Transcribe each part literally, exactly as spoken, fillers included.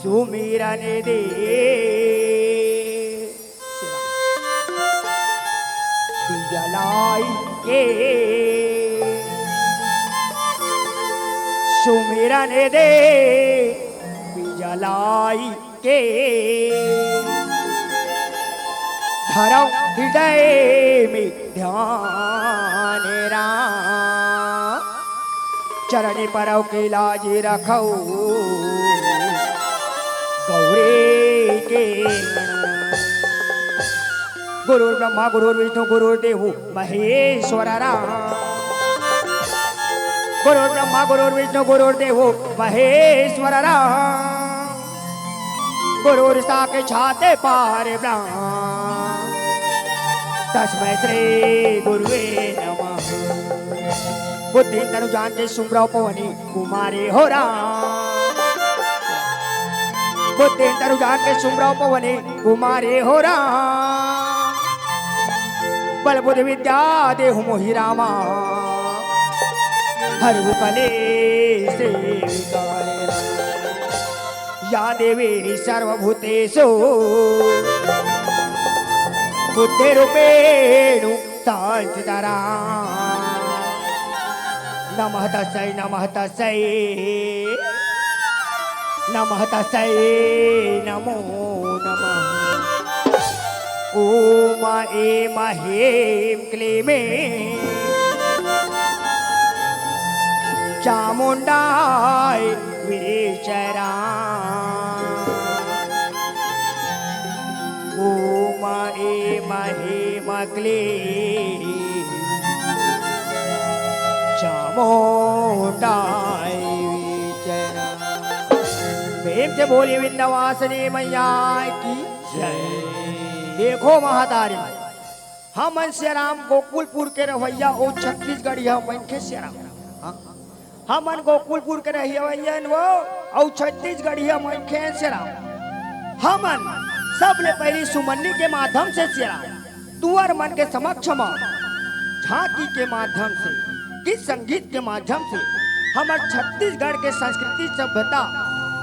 सुमिरन दे बिजलाई के, सुमिरन दे बिजलाई के, धरव हृदय में ध्यान राम। चरनी परव के लाज रखव गौरी के। गुरुर्ब्रह्मा गुरुर्विष्णु गुरुर्देवो महेश्वर राम। गुरुर्ब्रह्मा गुरुर्विष्णु गुरुर्देवो महेश्वर राम। गुरुर्साक्षात् परब्रह्म तस्मै श्री गुरुवे नमः। बुद्धि तनु जान के सुमरव पवनी कुमारी हो राम। बुद्धि तनु जान के सुमरव पवनी कुमारी हो राम। बल बुद्धि विद्या देहु मोहि रामा, हरहु कलेश विकारी राम। या देवी सर्वभूतेषु बुद्धिरूपेण संस्थिता। नमः तस्यै, नमः तस्यै, नमः तस्यै, नमो नमः। ॐ ऐं ह्रीं क्लीं चामुण्डायै वीचराम। ॐ ऐं ह्रीं क्लीं चामुण्डायै वीचराम। प्रेम से बोलिए विंध्यवासिनी मैया की जय। देखो महतारी, हमन सियाराम गोकुलपुर के रहवइया, ओ छत्तीसगढ़िया मनखे सियाराम। हाँ? हमन गोकुलपुर के रहवइया हन वो, अउ छत्तीसगढ़िया मनखे सियाराम। हमन सबले पहिली सुमन्नी के माध्यम से सियाराम, तुहर मन के समक्ष म झांकी के माध्यम से, गीत संगीत के माध्यम से हमर छत्तीसगढ़ के संस्कृति सभ्यता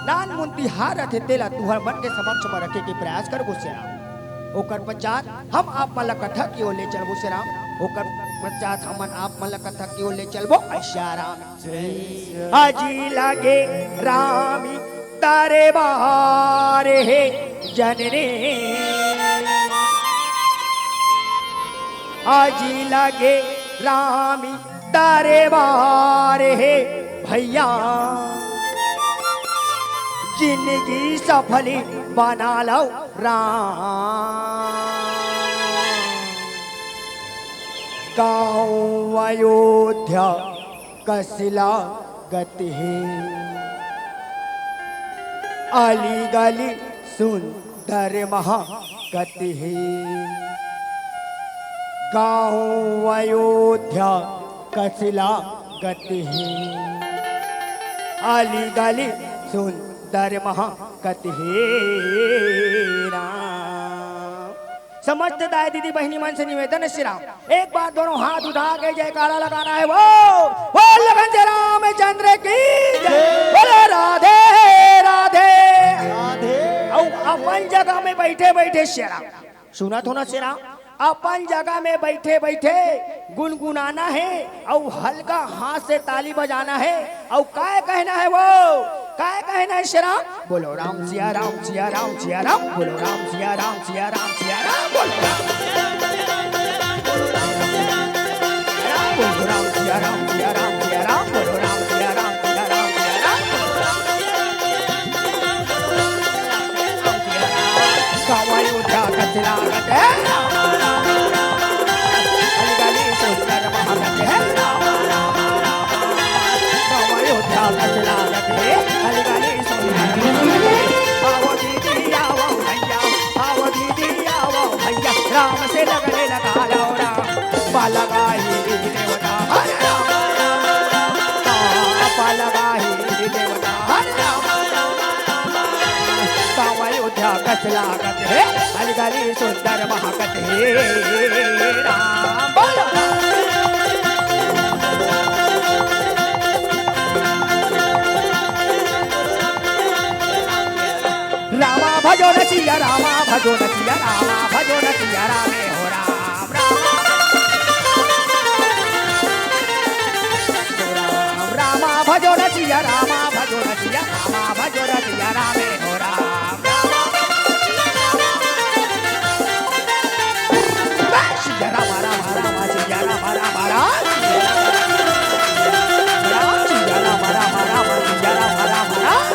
नानमुन तिहार रथे, तेला तुहर मन के समक्ष म रखे के प्रयास करबो सियाराम। ओकर पश्चात हम आप मन ला कथा की ओर ले चलबो सियाराम। ओकर पश्चात हमन आप मन ला कथा की ओर ले चलबो सियाराम। अजी लगे रामी दरबार हे जननी, अजी लगे रामी दरबार हे भैया, जिंदगी सफली बना लव राम। गाँव अयोध्या कस लागत हे, अली गली सुंदर महकत हे। गाँव अयोध्या कस लागत हे, अली गली सुंदर महकत हे राम। समस्त दाई दीदी बहिनी मन से निवेदन हे सियाराम, एक बार दोनों हाथ उठा के जयकारा लगाना है। वो, वो लगन जय रामचंद्र की जय। जय। बोलो राधे राधे। राधे। अउ अपन जगह में बैठे बैठे सियाराम, सुनत हो ना सियाराम, अपन जगह में बैठे बैठे गुनगुनाना है अउ हल्का हाथ से ताली बजाना है। अउ काय कहना है वो? काय कहना है सियाराम? बोलो राम सिया राम सिया राम सिया राम, बोलो राम सिया राम सिया राम सिया राम, बोलो राम सिया राम सिया राम सिया राम, बोलो राम सिया राम सिया राम सिया राम, बोलो राम सिया राम सिया राम सिया राम, बोलो राम सिया राम सिया राम सिया राम। गाँव अयोध्या कस लागत हे, अली गली सुंदर महकत हे। गाँव अयोध्या कस लागत हे, अली गली सुंदर महकत हे। आवो दीदी, आवो भैया, आवो दीदी, आवो भैया, राम से लगन लगा लो राम। पालगा ही देवता, हरे राम, पालगा ही देवता, हरे राम। गाँव अयोध्या कस लागत हे, अली गली सुंदर महकत हे राम। बोलो। रामा भजो न सिया रामा भजो न सिया रामा भजो न सिया रामे हो राम राम। राम रामा भजो न सिया रामा भजो न सिया रामा भजो न सिया रामे हो राम राम। सिया रामा रामा रामा सिया रामा रामा राम। राम सिया रामा रामा रामा सिया रामा रामा राम।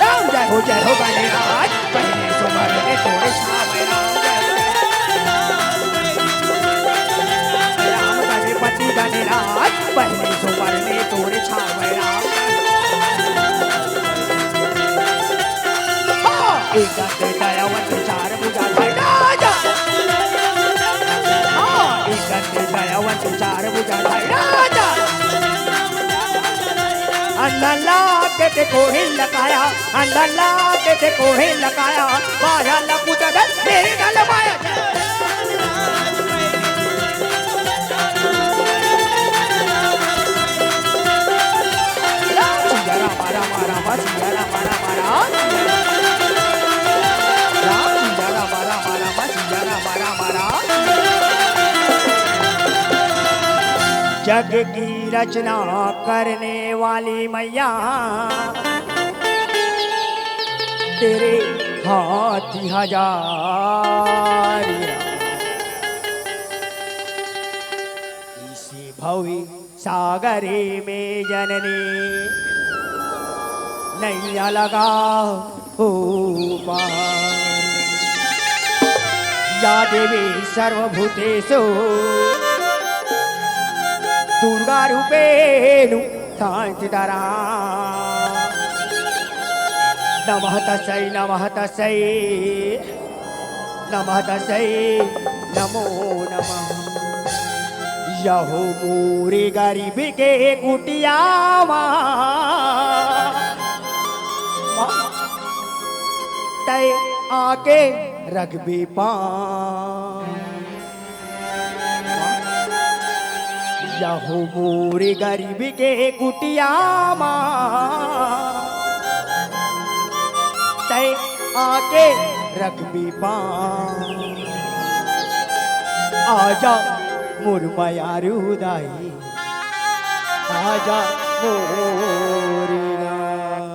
राम जय हो जय हो गणेराज, पहले सुमर में तोरे छावे राम जय हो। राम गणपति गणेराज, पहले सुमर में तोरे छावे राम। हाँ, एक दंत दयावंत चार भुजा धैराजा। हाँ, एक दंत दयावंत चार भुजा धैराजा। अंदर लाके ते कोहिल लगाया, अंदर लाके ते कोहिल लगाया, बाया लपू जगत मेरी गल माया। राम सिया राम राम राम सिया राम राम राम। राम सिया राम राम राम सिया राम राम राम। जग की रचना करने वाली मैया, तेरे हाथ हजार। इसी भवी सागरे में जननी नैया लगा हो पार। या देवी सर्वभूतेषु दुर्गा रूपेणु संस्थिता। नमः तस्यै नमः तस्यै नमः तस्यै नमो नमः। यहो मोरे गरीब के कुटिया मा, तै आके रखबे पाँव। यहो मोरे गरीब के कुटिया मा, तै आके रखबे पाँव। आजा मोर मयारू दाई, आजा मोर गाँव।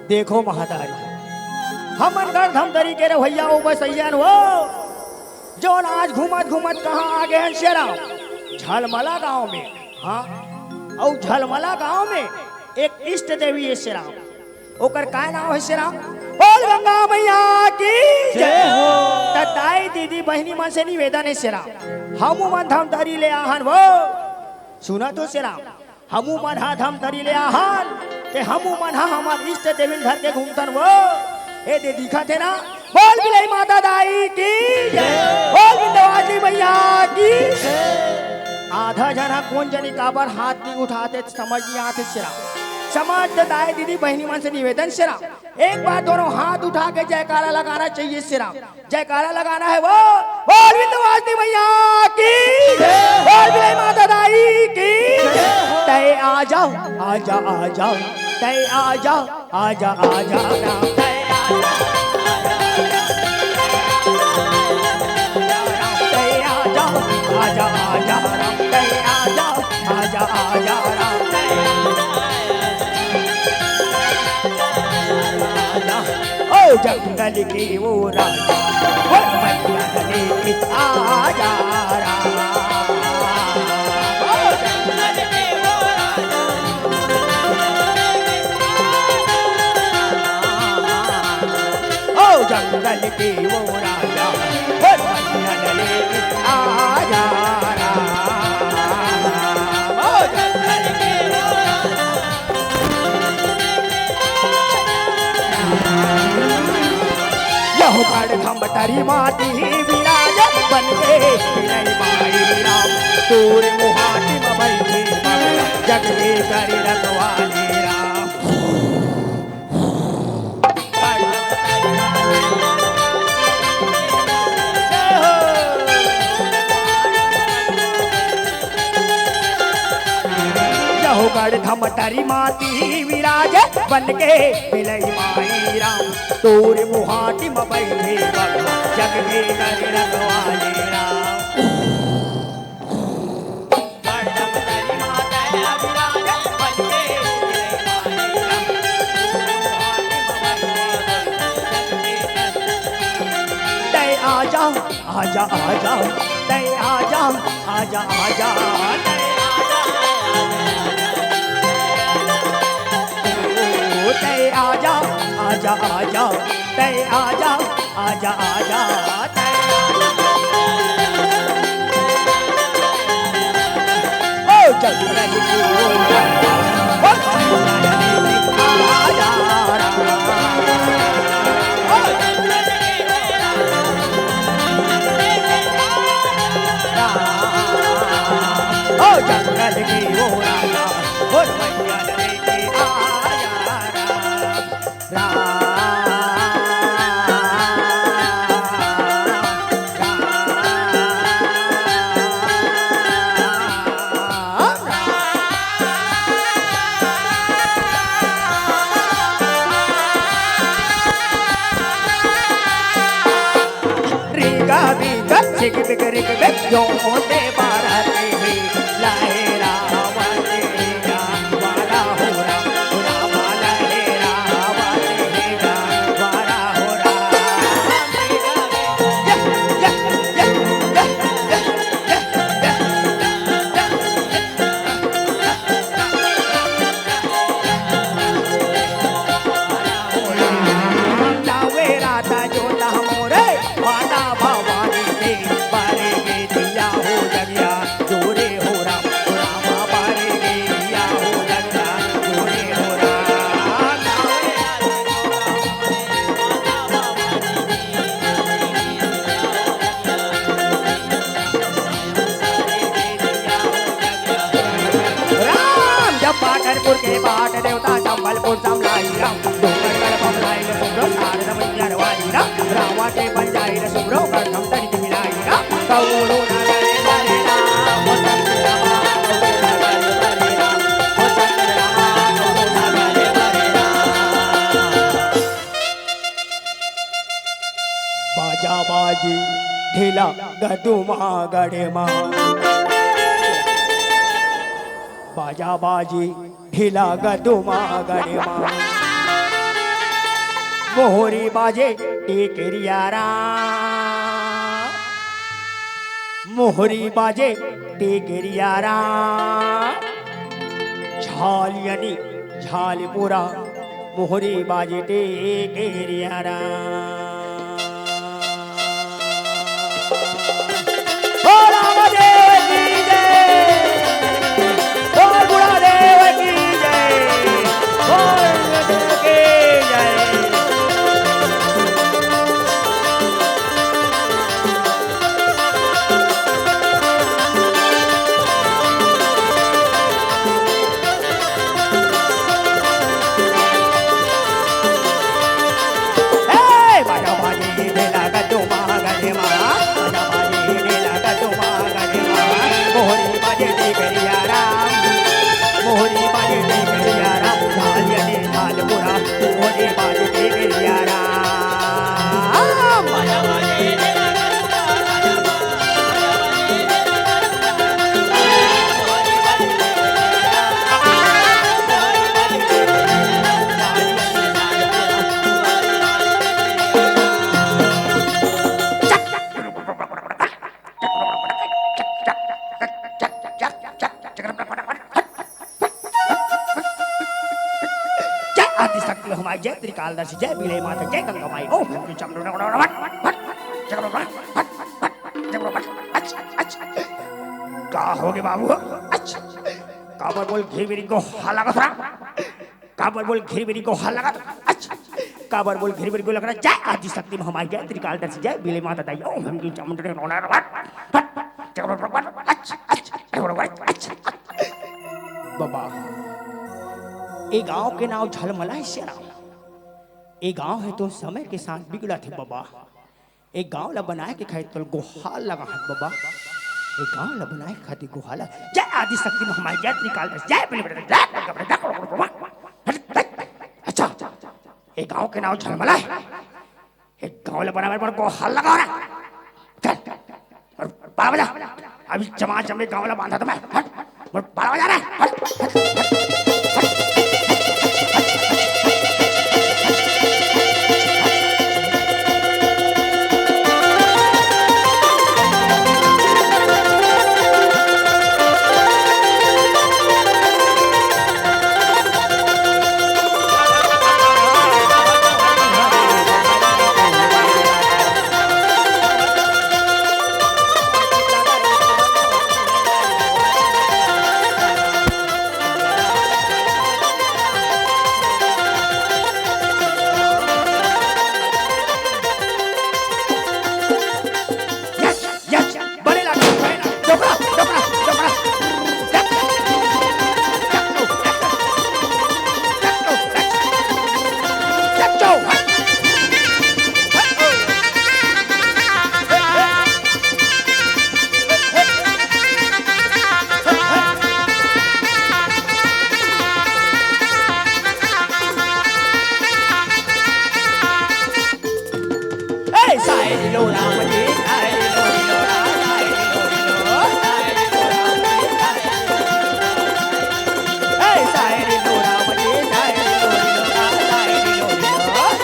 देखो महतारी, हमन घर धमतरी के रहवइया ओ बसइया न वो, जौन आज घूमत घूमत कहाँ आ गे हन शेराम? झलमला गांव में। हाँ, अउ झलमला गांव में एक इष्ट देवी हे शेराम, ओकर काय नाव हे शेराम? बोल गंगा मैया की जय हो। त दाई दीदी बहिनी मन से निवेदन हे शेराम, हमू मन धमतरी ले आहन वो, सुना तो शेराम, हमू मन हा धमतरी ले आहन, के हमू मन हा हमर इष्ट देवी ल धर के घूमथन वो। ए दे दिखत हे ना? बोल बिलाई माता दाई की जय, बोल विंध्यवासिनी मैया की जय। आधा झन हा कोन जनी काबर हाथ नइ उठात हे, समझ नइ आत हे शेराम। समझ त दाई दीदी बहिनी मन से निवेदन शेराम, एक बार दोनों हाथ उठा के जयकारा लगाना चाहिए शेराम। जयकारा लगाना हे वो। बोल विंध्यवासिनी मैया की जय। बोल बिलाई माता दाई की जय। तै आजा, आजा, आजा, तै आजा, आजा, आजा राम, तै आजा, तै आजा, आजा, आजा राम, तै आजा, आजा, आजा राम, तै आजा। ओ जंगल के वो राजा, वो मैया लेके आजा राम। ओ जंगल के वो राजा, ओ जंगल के वो राजा, वो मैया लेके आजा राम। ओ जंगल के वो राजा। यहो खड़खम तरी माटी विराज बन के विनय माई राम, तोर मुहाटी म बैठे बाबा, जग के करी रखवाली राम। यहो धमतरी माटी विराज बन के बिलई माई राम, तोर मुहाटी म बइठे बबा जग के कर रखवाले राम। तै आजा, आजा, आजा, तै आजा, आजा, आजा, तै आजा, ओ, तै आजा, आजा, आजा, तै आजा, आजा, आजा, तै आजा। ओ जगत की ओ राजा, ओ आजा राम। ओ जगत की ओ राजा, ओ जंगल की ओ राजा, ओ मैया रे की आया राम। राम, राम, राम। रिगा बिगा चिक बिक रिक बिक जोंदे बारत हे, लहरावत हे गा, वाला हो राम, हो राम, लहरावत हे गा, वाला हो राम। या, या, या, या, या, या, या। नवेरा ता जोता मोरे माता भवानी के बारे के दिया हो जगिया जोरे हो राम, हो राम बारे के दिया हो जगिया जोरे हो राम। राम जब पाटनपुर के पाट देवता संबलपुर समलाई राम, डोंगरगढ़ बमलाई ले सुब्रो सारद मैया रवाई राम, रावा के बन जाई ले सुब्रो प्रथम तनिक मिलाई राम, कौनो ना करे करे राम, हो संत रामा, कौनो ना करे करे राम, हो संत रामा, कौनो ना करे करे राम। बाजा बाजी ढीला गडुमा गड़ेमा। बाजा बाजी ढीला गडुमा गड़ेमा। मोहरी बाजे टेकरिया राम। मोहरी बाजे टेकरिया राम। झालियनी झालपुरा मोहरी बाजे टेकरिया राम। ओ राम देव की जय, ओ बुढ़ा देव की जय, ओ देव की जय। ए, बाजा बाजी ढेला गड्डू मा गजे मा, बाजा बाजी ढेला गड्डू मा गजे मा, मोहरी बाजे टिकरिया राम, मोहरी बाजे टिकरिया राम, झालिया ने झालपुरा, मोहरी बाजे टिकरिया राम। जय आदिशक्ति हमारी, जय त्रिकालदर्शी, जय बिलई माता, जय गंगा माई। ओम हंसू चमरू नमो नमः। अच्छा, अच्छा। का होगे बाबू? अच्छा। काबर बोल घिरबिरी को हल्ला कर रहा? काबर बोल घिरबिरी को हल्ला कर? अच्छा। काबर बोल घिरबिरी को लग रहा? जय आदिशक्ति हमारी, जय त्रिकालदर्शी, जय बिलई माता दाई। ओम हंसू चमरू नमो नमः। अच्छा, अच्छा। बाबा, ए गांव के नाव झलमला हे सियाराम। ए गांव हे तो समय के साथ बिगड़त हे बाबा। ए गांव ला बनाए के खातिर तोल गोहार लगा हन बाबा। ये गांव ला बनाए खातिर गोहार ला जय आदि शक्ति महामाई जय त्रिकाल दस जय बलि बलि जय बलि बलि जय। अच्छा, ये गांव के नाव झलमला हे। ये गांव ला बनाए बर गोहार लगा रहा। चल, अउ बारह बजा। अभी जमा जमे गांव ला बांधा तो मैं। हट, अउ बारह बजा रहा है। हट, हट, हट, हट। Yes, yes, बड़े लागे, बड़े लागे। डोकरा, डोकरा, डोकरा। Yes, yes, yes, yes, yes, yes, yes, yes। ए, साई लो राम जी, साई लो लो रा, साई लो लो, साई लो राम जी, साई लो लो। ए, साई लो राम जी, साई लो लो रा, साई लो लो,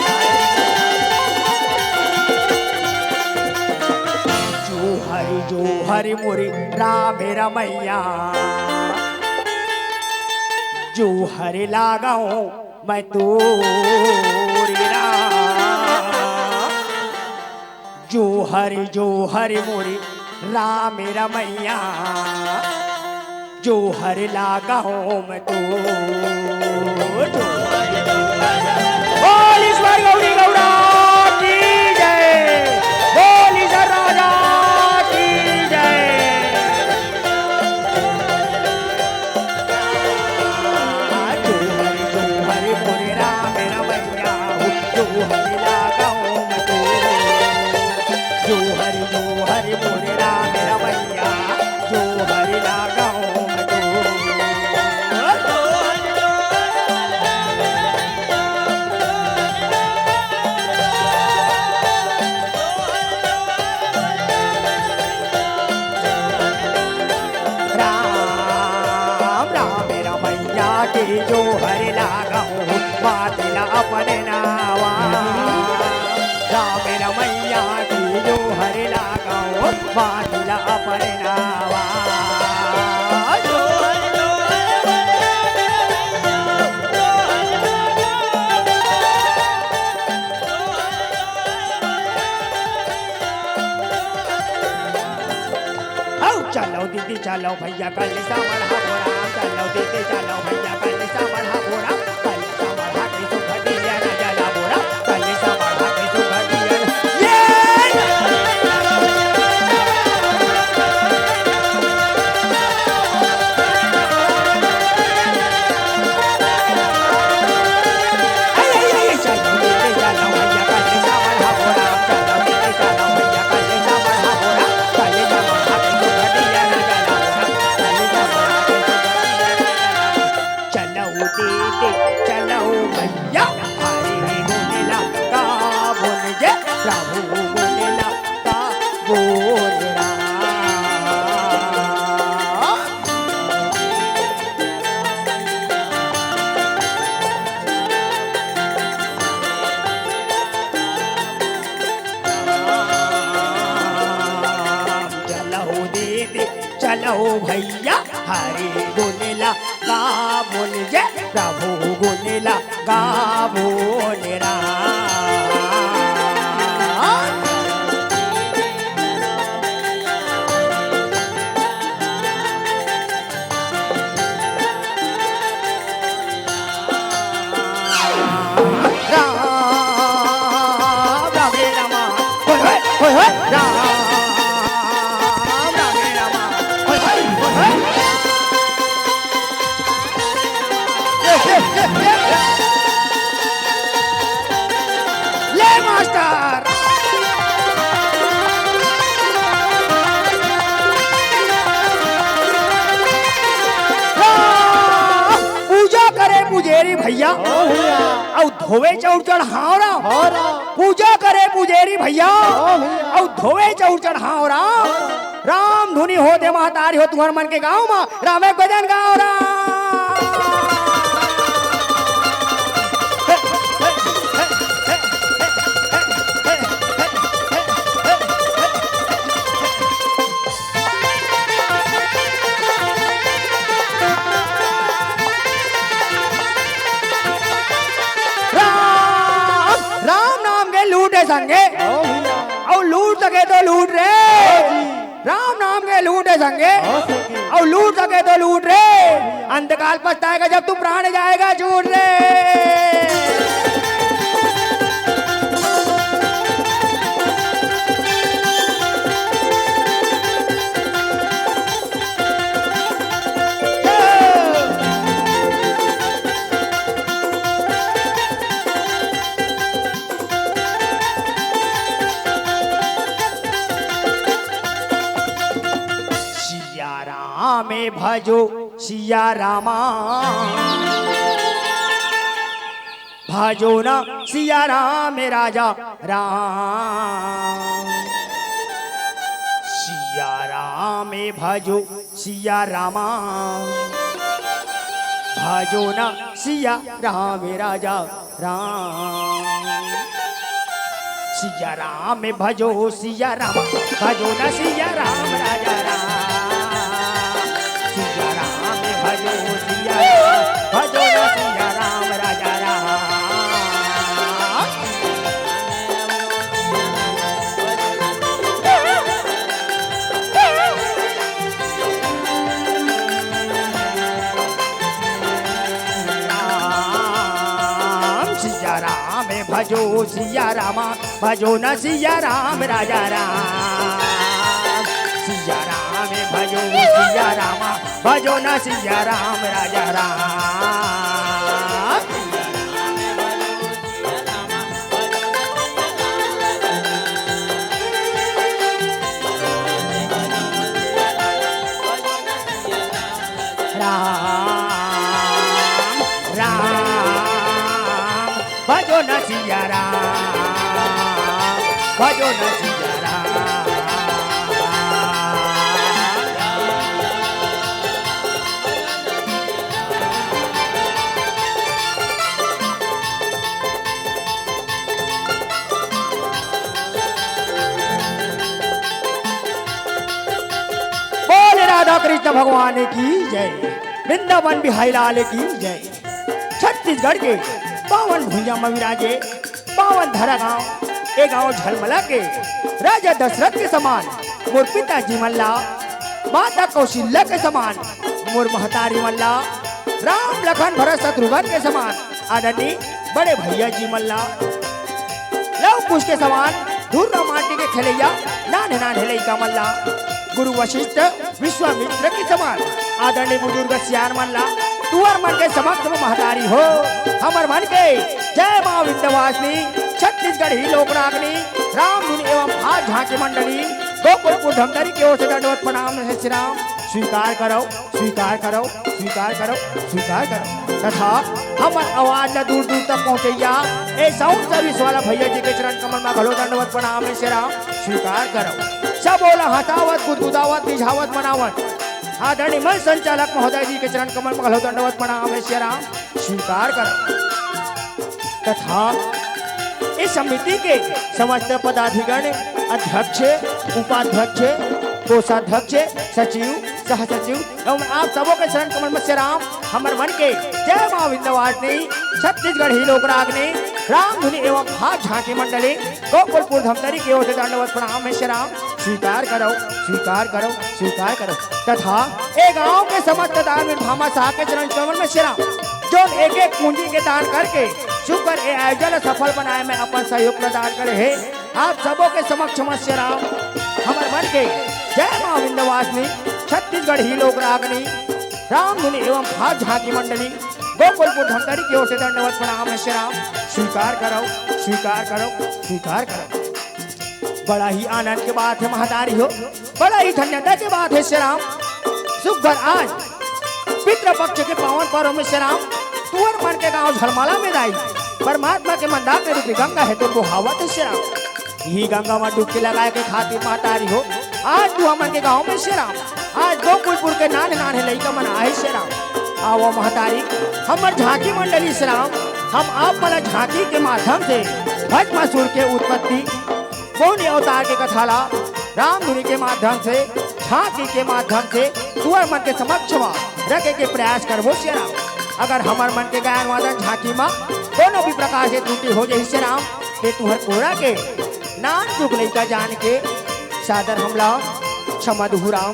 साई लो। जोहर, जोहर मोरे राम रमैया, जोहर लगाऊं मैं तोरे राम। जोहर, जोहर मोरे राम रमैया, जोहर लगाऊं मैं तोरे। बोल इस बार गौरी गौरा की जय, बोल इस राजा की जय। जोहर, जोहर मोरे राम रमैया हो, जोहर लगाऊं मैं तोरे। जोहर, जोहर मोरे राम रमैया, जोहर लगाऊं मैं तोरे। राम, राम रमैया के जोहर लगाऊं, माटी ला अपने नावा। राम रमैया के जोहर लगाऊं, माटी ला अपने नावा। हौ, चलो दीदी, चलो भैया, कल सावन हा बोरा। चलो दीदी, चलो भैया, कल सावन हा बोरा। कल सावन हा के सुख दिया ना जला बोरा। कल सावन हा के सुख दिया ना। ये! चलो दीदी, चलो भैया, हरी बोलेला का बोल जे, प्रभु बोलेला का बोल रहा। चलो दीदी, चलो भैया, हरी बोलेला का बोल जे, प्रभु बोलेला का बोल रहा। राम, राम रे रामा, होय, होय, होय, होय। राम, राम रे रामा, होय, होय, होय, होय। ये, ये, ये, ये, ये। ओ भैया। अउ धोवे चाउर चढ़ाव राम। हो राम। पूजा करे पुजेरी भैया। हो भैया। अउ धोवे चाउर चढ़ाव राम। राम धुनी होत हे महतारी हो तुंहर मन के गांव म रामे भजन गाव राम। राम, राम नाम के लूट हे संगी। ओ भैया। अउ लूट सके तो लूट रे। ओ जी। राम नाम के लूट हे संगी। ओ संगी। अउ लूट सके तो लूट रे। अंतकाल पछताएगा जब तू प्राण जाएगा छूट रे। सिया राम भजो सिया रामा, भजो ना सिया राम राजा राम। सिया राम भजो सिया रामा, भजो ना सिया राम राजा राम। सिया राम भजो सिया राम, भजो ना सिया राम राजा राम। सिया राम भजो सिया राम, भजो ना सिया राम राजा राम। राम सिया राम भजो सिया रामा, भजो ना सिया राम राजा राम। सिया राम भजो सिया रामा, भजो ना सिया राम राजा राम। राम, राम, भजो न सिया राम, भजो न सिया राम। बोल राधा कृष्ण भगवान की जय, वृंदावन बिहारी लाल की जय। छत्तीसगढ़ के पावन भुइयां म विराजे पावन धरा गांव, ए गांव झलमला के राजा दशरथ के समान मोर पिताजी मन ला, माता कौशल्या के समान मोर महतारी मन ला, राम लखन भरत शत्रुघ्न के समान आदरणीय बड़े भैया जी मन ला, लव कुश के समान धूर माटी के खेलैया नान्हे नान्हे लइका मन ला, गुरु वशिष्ठ विश्वामित्र के समान आदरणीय बुजुर्ग सियान मन ला, तुंहर मन के समक्ष म महतारी हो, हमर मन के जय मां विंध्यवासिनी, छत्तीसगढ़ी लोक रागनी, राम धुन एवं फाग झांकी मंडली, गोकुलपुर धमतरी के ओर से दंडवत प्रणाम हे श्री राम। स्वीकार करव, स्वीकार करव, स्वीकार करव, स्वीकार करव। तथा हमर आवाज ला दूर दूर तक पहुंचैया ए साउंड सर्विस वाला भैया जी के चरण कमल म घलो दंडवत प्रणाम हे श्री राम। स्वीकार करव। सब ओला हंसावत, गुदगुदावत, रिझावत, मनावत आदरणीय मंच संचालक महोदय जी के चरण कमल म घलो दंडवत प्रणाम हे श्री राम। स्वीकार करव। तथा इस समिति के समस्त पदाधिगण, अध्यक्ष, उपाध्यक्ष, कोषाध्यक्ष, सचिव, सह सचिव एवं आप सबो के चरण कमल म श्री राम, हमर मन के जय मां विंध्यवासिनी, छत्तीसगढ़ी लोक रागनी, राम धुनी एवं फाग झांकी मंडली, गोकुलपुर धमतरी के ओर से दंडवत प्रणाम हे श्री राम। स्वीकार करव, स्वीकार करव, स्वीकार करव। तथा ए गांव के समस्त दानवीर भामाशाह के चरण कमल म श्री राम, जोन एक एक पूंजी के दान करके सुकर ए आयोजन ल सफल बनाए म अपन सहयोग प्रदान करे हे, आप सबो के समक्ष म श्री राम, हमर मन के जय मां विंध्यवासिनी, छत्तीसगढ़ी लोक रागनी, राम धुनी एवं फाग झांकी मंडली, गोकुलपुर धमतरी के ओर से दंडवत प्रणाम हे श्री राम। स्वीकार करव, स्वीकार करव, स्वीकार करव। बड़ा ही आनंद के बात हे महतारी हो, बड़ा ही धन्यता के बात हे श्री राम। सुघर आज पितृपक्ष के पावन पर्व म श्री राम, तुंहर मन के गांव झलमाला में दाई, परमात्मा के मंदाकिनी रूपी गंगा हे, तो बोहावत हे श्री राम। इही गंगा म डुबकी लगाए के खातिर महतारी हो, आज तुंहर मन के गांव में श्री राम, आज गोकुलपुर के नान्हे नान्हे लइका मन आहे श्री राम। आवव महतारी, हमर झांकी मंडली श्री राम, हम आप मन ला झांकी के माध्यम से भस्मासुर के उत्पत्ति, मौनी अवतार के कथा ला रामधुनी के माध्यम से, झांकी के माध्यम से तुंहर मन के समक्ष म रखे के प्रयास करबो श्री राम। अगर हमर मन के गायन वादन झांकी म कोनो भी प्रकार से त्रुटि हो जाही श्री राम, ते तुंहर कोरा के नानचुक लइका जान के सादर हमला क्षमा दुहू राम,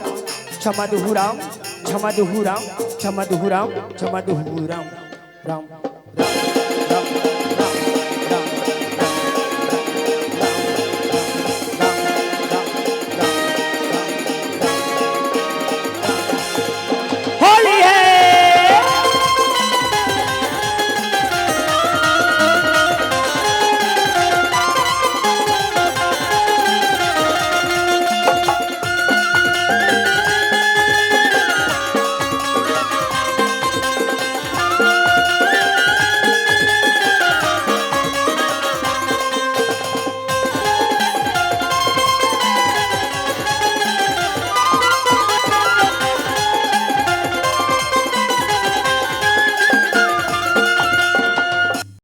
क्षमा दुहू राम, क्षमा दुहू राम, क्षमा दुहू राम, क्षमा दुहू राम। राम।